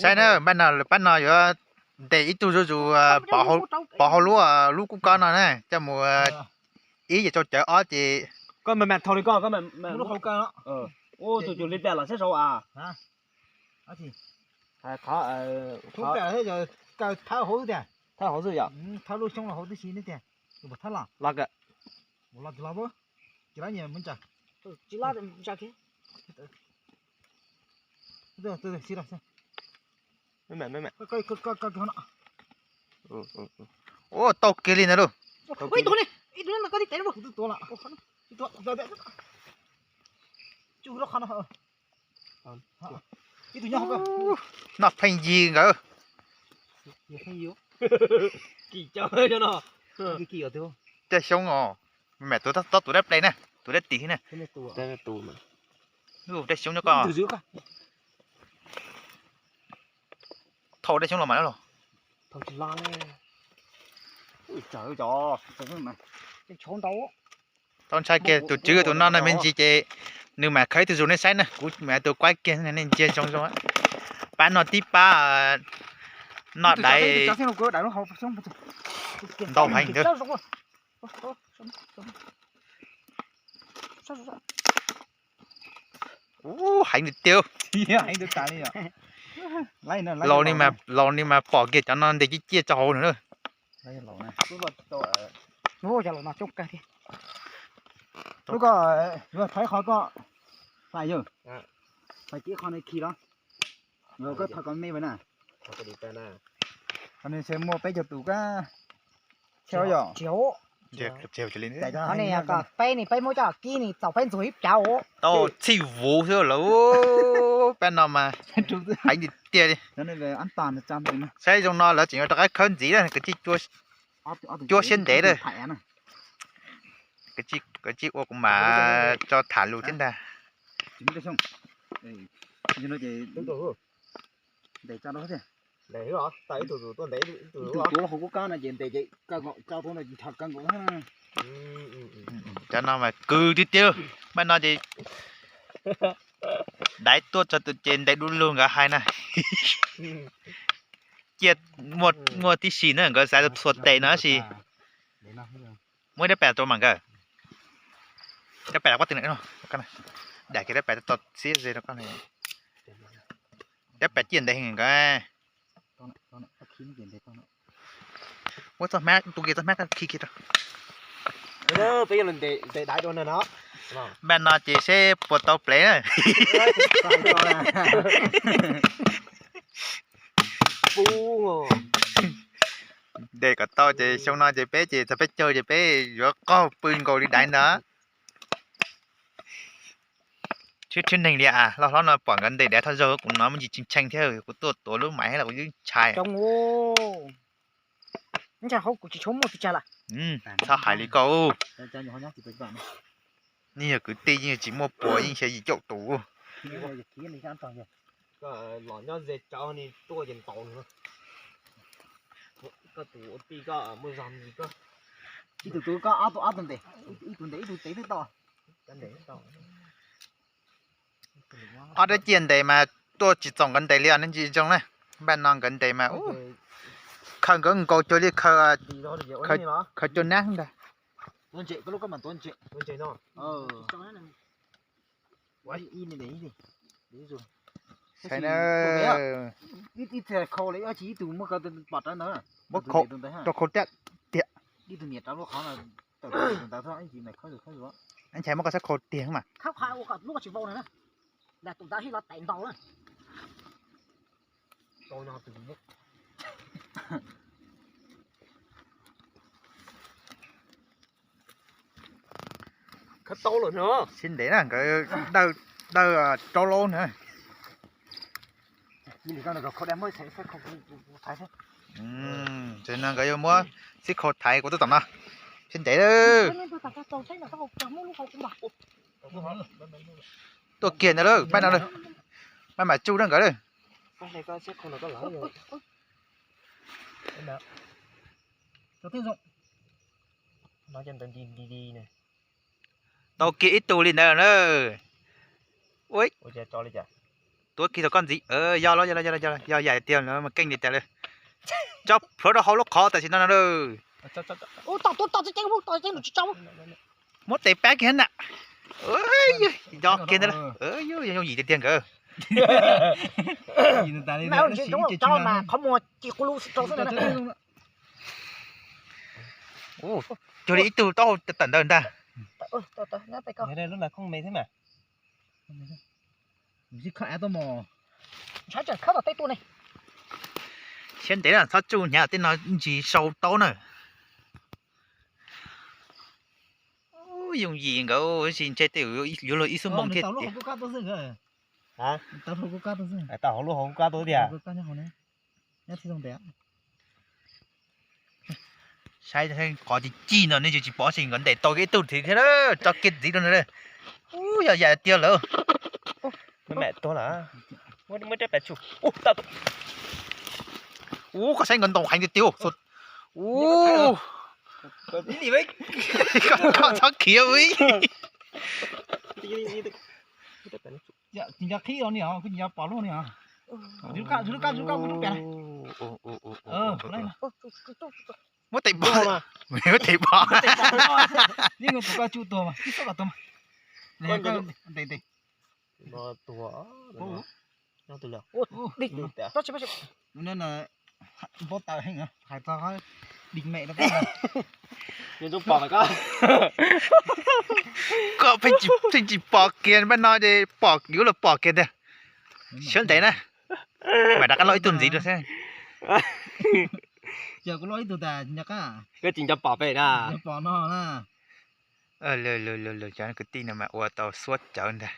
Saib na, pab no, pab no yuav ntes ib tug zuj zus pov hauv lub, lub kub kob no na, coj mus ib yam tsau cawv ob ces. Koj mas mas thau li koj, koj mas mas. Tus cuv li tas los saib saud as. Thawb hauv xwb tiag. Thawb lub xyoob los hauv tib si ne tiag. Los kawm. Los tsis los, tsis los nyias mus ntsa. Ua tau kiag li ntawd lauj. Noj pheej yig nkawd. Tej xyoob os, mam tus tob tus dab ples na, tus dab tim na. Tej xyoob nyob koj. Thauj tej xyoob los mas los. Tau ntshai kiag tus tswv tus no no me ntsis ces nws mam khawb ib tug zus nej saib na, kuv mam tus kuaib kiag nej ntsia zoo zoo. Pab no tib pab noj daiv ntau heev ntawd. Ub, heev tiag tiag. Laus li mas pom kiag cov no ntes ciaj ciaj tso hauv na. Lub ko yuav thaiv qhov ko, fais yawg, fais kiv qhov no khi los, koj thaiv kom me na. Qhov no ntshe muaj peb caug tus kab thiab yom. Qhov no peb ni peb muab coj kib ni txaus peb ntxuag ib plhav os. Tau txhij vuv xwb lawm, peb no mas heev tiag tiag li. Saib zoo no lawv tseem yuav rov qab khawb ntxiv na, kwv tij cuab siab ntev lawm. Kwv tij ua kuv mam tso tham lus thiab ntag. Ib tug tuav hauv kuv kab no ces ntes ces kawg nkaus, tso tuaj no nthos kawg nkaus. Cov no mas kwv tiag tiag, pab no ces daiv tuaj txog tus ces ntes du lug nkawd hais na. Ciaj muaj tib si na, nkawd xav txhua tes no tab sis muaj ib dab pam rau mam nkawd. Dab pam pob tw, dam kiag dab pam tau xiab ze rau koj. Dab pam ciaj ntev heev nkawd. Muab txoj hmab, tus kiag txoj hmab khi kiag rau. Pab no ces seb puas tau plev na. Ntes kom tau ces xyoo no ces peb ces txog peb caug ces peb yuav qaug pw nkaus li daiv ntag. Tshwj tshwj neeg li as, loj hlob no pom nkawd ntes daiv thaj zaug, kuv hnov me ntsis tshee tshee thiab, kuv tuaj tuav lub maiv los kuv yeej ntshai. Txhob hais li koj. Nej yog kwv tij yeej tsis muaj puas, yeej xya yim caum tus. Ib tug tus koj ob tug ob tug ntes, ib tug ntes ib tug tev twb tau. Ob dab ciaj ntes mas tuaj tsis txaus nkawd ntes li os, nej ntsia zoo na. Npaj no nkawd ntes mas khaws nkawd nkaus cuag li khaws cua nab ntag. Ib txhia khau li, ib tug muab khaws pom rawv ntawd, muab khau rau khau tiag tiag. Ib tug niam rau lub qhov no, ntawd ib ntshai muab koj sab khau tiag mas. Khawb tau lawm no. Sib ntev na, nkawd dawj rau lawm na. Ntawm no nkawd yuav muab sib khau thaiv, kuv tuaj tom no. Sib ntev lawm. Tuaj kiag ntawd lawm, pab no lawm. Maj mam tsuj na nkawd lawm. Tau kiag ib tug li ntawd na. Tuav kiag rau koj ntxiv. Yog los, yog los, yog los, yog yam tiag mas keej li tiag li. Tso plhuav rau hauv lub qhov tam sim no no. Muab tes pab kiag na. Yog kiag ntawd, yooj yim tiag tiag nkawd. Cuag li ib tug taub hau tawm ntawd ntag. Siab ntev txhob tsuj hnyav tej no ntsis sau taub na. Yooj yim nkawd tsis ntshe tej yuav luag ib xuab moos thiab tiag. Tau hauv lub hauv kab tuaj tiag. Saib qhov ci ci no nej tsis pom tsis nkawd ntes tau ib tug thiab, tso kiag ntxiv rau na. Ub, yog yam tiag lawm. Mam tuag lawm. Muab rab pas tsuj. Ub, koj saib nkawd ntaus heev tiag tiag. Ub, koj txhob khiav ua ib. Tsis nco qhib los ni os, kuv tsis nco pom lub ni os. Tus lub kab, tus lub kab, tus lub kab kuv rub pem na. Muab tes pom, muab tes pom. Yeej tus koj tsuj tuag mas, tib xub kom tuag mas. Ntes ntes. Npau taws heev, hais txog dig mem rau koj. Koj pheej tsis pom kiag, pab no ces pom yuav luag pom kiag tiag. Siab ntev na. Mam rov qab los ib tug ntxiv rau seb. Ces kuv los ib tug tas nco qab. Koj tsis nco pom pem na. Pom no na. Lwm lwm lwm, cov kwv tij no mas ua tau suab cawv ntag.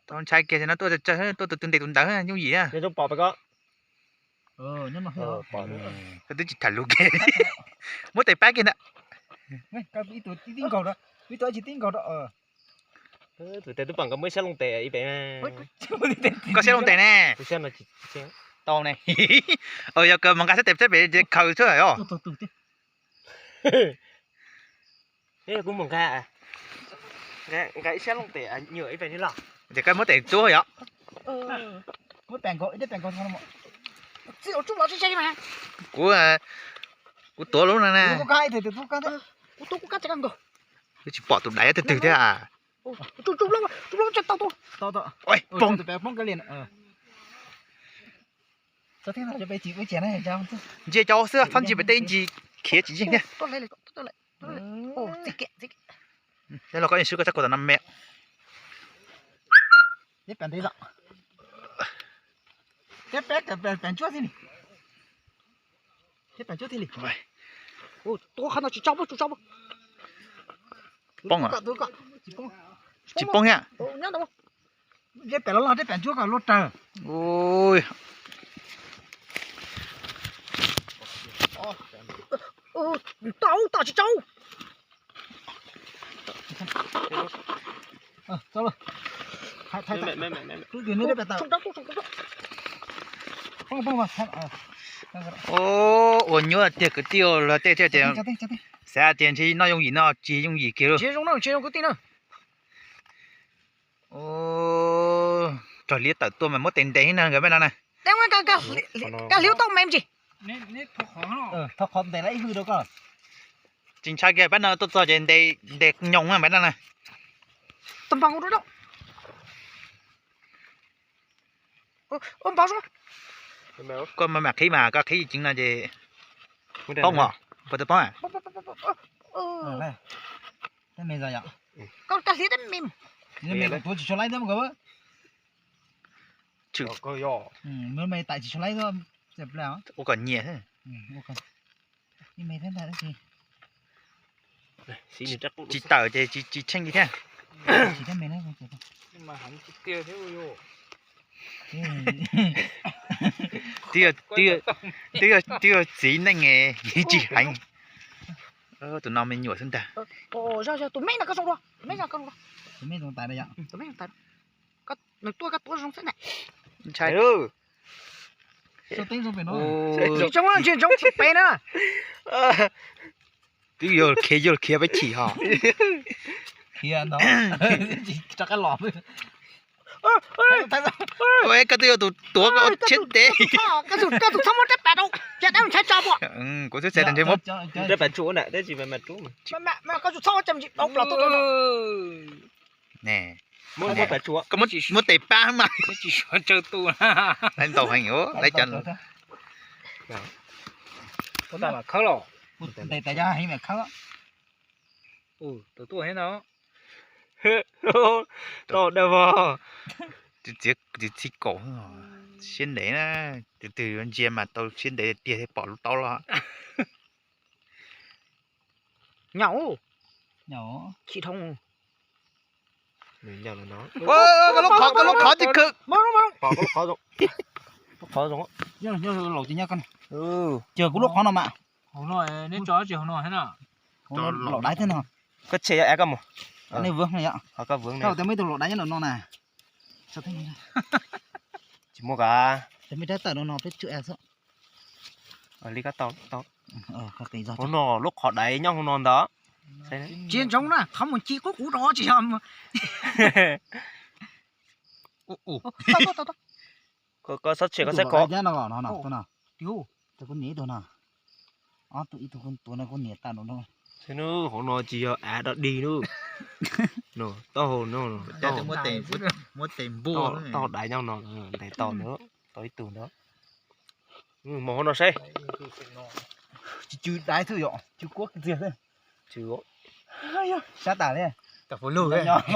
Tau ntshai kiag no tuaj tsawg tsawg, tuaj tus twg ntes tus ntawd yooj yim. Koj twb tsis tham lus kiag. Muab tes pab kiag ntag. Tus tes twb pom nkawd muab siab loo tes ib pem. Koj siab loo tes ne. Tau ne. Yog kawg mas nqa siab tes pem ces khaws xwb os. Kuv mus nqa, nqa ib siab loo tes nyuam ib pem li los. Ces koj muab tes tsuab yom. Kuv, kuv tuav lub no na. Twb tsis pom tus daiv twg twg thiab. Poob. Ntsia cov xwb, txhob ntsia pem tej ntsis khiav tsis yeej thiab. Los koj yeej swb koj tsab kuv tom no me. Poob. Tsis poob thiab. Tau tsis tau. Ua nyuaj tiag kwv tij, luag tej thiaj tias xav tias ntshe noj yooj yim no tsis yooj yim kiag lauj. Raug liab tawm tuaj mas muab tes ntes na nkawd pab no na. Tsis ntshai kiag pab no tuaj txog ces ntes nyoos na pab no na. Koj mam qhib mas koj qhib ceev no ces poob os, puas tau poob? Ua kom nyias. Tsis tawm ces tsis tsheej li thiab. Twb yog txiv neej tsis heev. Tus no me nyuam xwb ntag. Ntshai. Ntsoov pem na. Twb yog khiav, yog khiav peb chim ho. Khiav no. Rov qab los. Koj twb yog tus tuav koj tshiab ntev. Koj tus txhob muab rab pas rau, ces dab ntshai tso pua. Kuv xwb xav tias ntshe muab rab pas tsuav na, tab sis mas mas rub mas. Koj tus txhob muab cam ntsis dau plos tuaj rau no. Ne. Muab pas tsuav. Koj muab tes pab mas. Tsis suav tsawg tus. Laiv ntau heev, laiv cov. Ua tas mam khawb los. Tes tas yog heev mam khawb. Tus tuaj thiab no. Tau dawb vog. Txiv kaum, siab ntev na, tus twg yuav ntsia mas tau siab ntev tiag thiaj pom lub taub los. Nyaum, nyaum, chim dhau. Lub qhov, koj lub qhov tsis khwm. Qhov zoo. Ces kuv lub qhov no mas. Hauv no, neb tso tsis hauv no thiab na. Laum daiv thiab no. Koj tshem yog av koj mus. Nej vwv no yom. Koj tias muaj ib tug laum daiv nyob no na. Tsis muaj kav. Ces muaj rab tawm no no peb tshuav av xwb. Li koj tau, tau. Hauv no lub qhov daiv nyob hauv no ntag. Tsis ntsoov na, qhov mus ci qub qub rau tsis yog. Koj txhob tshem, koj saib ko. Kuv nias ib tug no. Ob tug, ib tug tuav no kuv nias tag no. Xwb nub, hauv no tsis yog av dog dig nub. Taub hau no, muab tes npuaj, taub hau daiv nyob no, ntes tau ntawd, tau ib tug ntawd. Mus hauv no saib. Tsis tsw daiv xwb yom, tsw kuab kiag xwb. Tsw sab tas li.